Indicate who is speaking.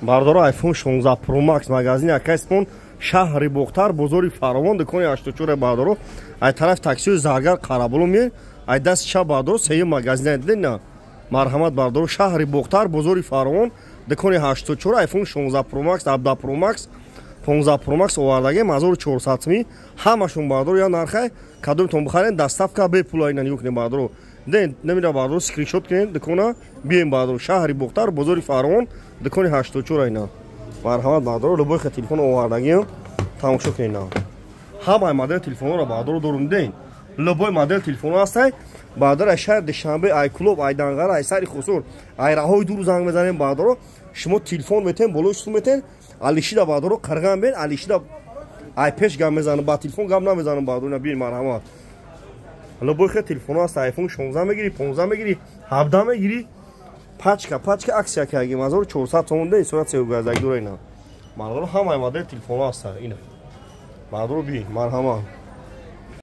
Speaker 1: Бардоро, iPhone 16 Pro Max, магазини Акайспон, шаҳри Бохтар, бозори Фаровон, дукони 84. Бардоро, ай тараф таксиҳои Заргар, Қарабуло меед, ай дасти чап, бардоро, сеюм магазин дидед на. Марҳамат, бардоро, шаҳри Бохтар, бозори Фаровон, дукони 84. iPhone 16 Pro Max, 17 Pro Max, 15 Pro Max овардагем, 1400 сми ҳамашон, бардоро, я нархай. Кадомтон бихарен, доставка бепула. Ина нигоҳ кунед, бардоро, ден намира, бардоро, скриншот кунед, дукона бием, бардоро, шаҳри Бохтар, бозори Фаровон, дукони 84. Ина марҳамат, бардоро, любой ха телефон овардагиам, тамошо кунед. На, ҳамаи модели телефонҳоро, бардоро, дорум. Ден любой модел телефонҳо ҳастай, бардор. Ай шаҳри Душанбе, ай Кулоб, ай Данғара, ай сари Хусур, ай раҳои дур занг мезанем, бардоро. Шумо телефон метен, болои су метен, алишида, бардоро, қирған бен, алишида ай пеш гап мезанам, ба телефон гап намезанам, бардоро. Бин, марҳамат, любой хе телефонҳо ҳаст. iPhone 16 мегирӣ, 15 мегирӣ, 17 мегирӣ, пачка пачка акция кардем, 1400 сомон. Де сурат сеугазак дура. Ина, бардоро, ҳамаи модели телефонҳо ҳаста. Ина, бардоро, би, марҳамат.